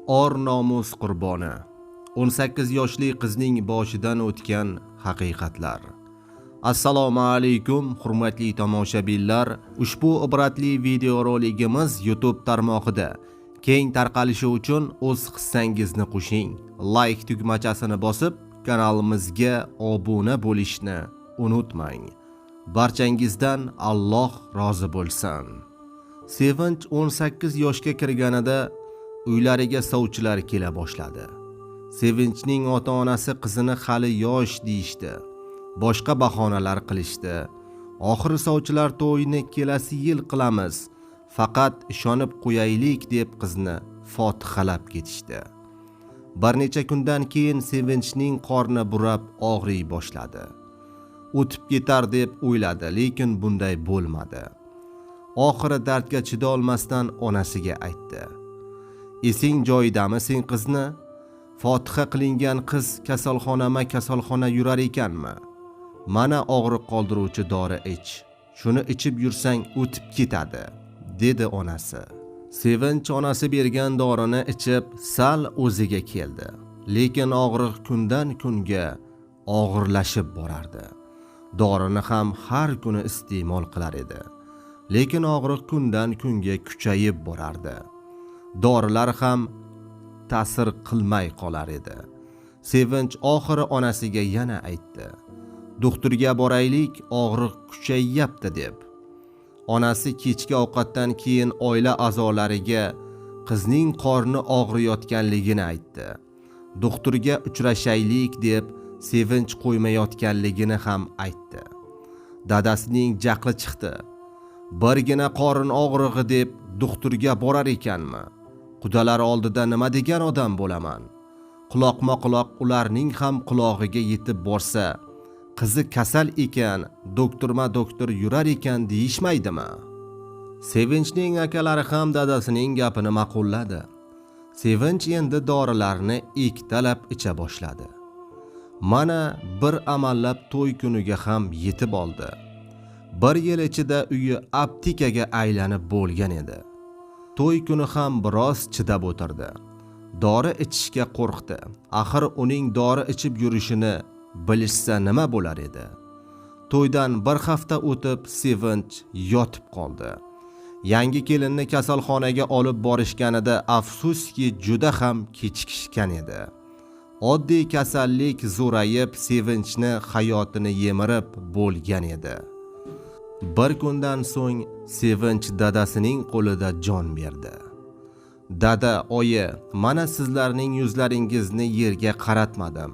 Or-nomus qurboni. 18 yoshli qizning boshidan o'tgan haqiqatlar. Assalomu alaykum, hurmatli tomoshabinlar. Ushbu ibratli videoroligimiz YouTube tarmog'ida keng tarqalishi uchun o'z hissangizni qo'shing. Like tugmachasini bosib, kanalimizga obuna bo'lishni unutmang. Barchangizdan Alloh rozi bo'lsin. Sevinch 18 yoshga kirganida uylariga sovchilar kela boshladi. Sevinchning ota-onasi qizini hali yosh deyishdi. Boshqa bahonalar qilishdi. Oxiri sovchilar to'yni kelasi yil qilamiz, faqat ishonib qo'yaylik deb qizni fotihalab ketishdi. Bir necha kundan keyin Sevinchning qorni burab og'riy boshladi. O'tib ketar deb o'yladi, lekin bunday bo'lmadi. Oxiri dardga chidolmasdan onasiga aytdi. Esing joyidami sen qizni? Fotiha qilingan qiz kasalxonama kasalxona yurar ekanmi? Mana og'riq qoldiruvchi dori ich. Shuni ichib yursang o'tib ketadi, dedi onasi. Sevinch onasi bergan dorini ichib sal o'ziga keldi. Lekin og'riq kundan kunga og'irlashib borardi. Dorini ham har kuni iste'mol qilar edi. Lekin og'riq kundan kunga kuchayib borardi. Dorilar ham ta'sir qilmay qolar edi. Sevinch oxiri onasiga yana aytdi. Doktorga boraylik, og'riq kuchayyapti deb. Onasi kechki ovqatdan keyin oila a'zolariga qizning qorni og'riyotganligini aytdi. Doktorga uchrashaylik deb Sevinch qo'ymayotganligini ham aytdi. Dadasining jahli chiqdi. Birgina qorin og'rig'i deb doktorga borar ekanmi? Qudalar oldida nima degan odam bo'laman? Quloqma-quloq ularning ham qulog'iga yetib borsa, qizi kasal ekan, doktorma doktor yurar ekan deyishmaydimi? Sevinchning akalari ham dadasining gapini ma'qulladi. Sevinch endi dorilarni ikkitalab icha boshladi. Mana bir amallab to'y kuniga ham yetib oldi. Bir yil ichida uyi aptekaga aylanib bo'lgan edi. To'y kuni ham biroz chidab o'tirdi. Dori ichishga qo'rqdi. Axir uning dori ichib yurishini bilishsa nima bo'lar edi? To'ydan bir hafta o'tib Sevinch yotib qoldi. Yangi kelinni kasalxonaga olib borishganida afsuski juda ham kechikishgan edi. Oddiy kasallik zo'rayib Sevinchni hayotini yemirib bo'lgan edi. Bir kundan so'ng Sevinch dadasining qo'lida jon berdi. Dada, oyi, mana sizlarning yuzlaringizni yerga qaratmadim.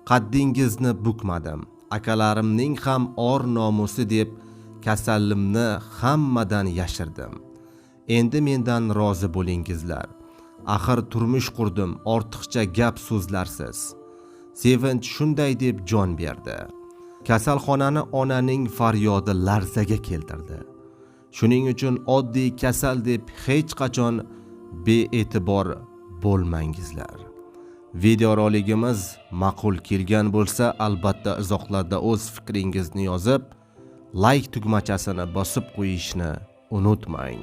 Qaddingizni bukmadim. Akalarimning ham or nomusi deb kasallimni hammadan yashirdim. Endi mendan rozi bo'lingizlar. Axir turmush qurdim, ortiqcha gap so'zlarsiz. Sevinch shunday deb jon berdi. Kasalxonani onaning faryodi larzaga keltirdi. Shuning uchun oddiy kasal deb hech qachon bee'tibor bo'lmangizlar. Videoroligimiz ma'qul kelgan bo'lsa, albatta izohlarda o'z fikringizni yozib, like tugmachasini bosib qo'yishni unutmang.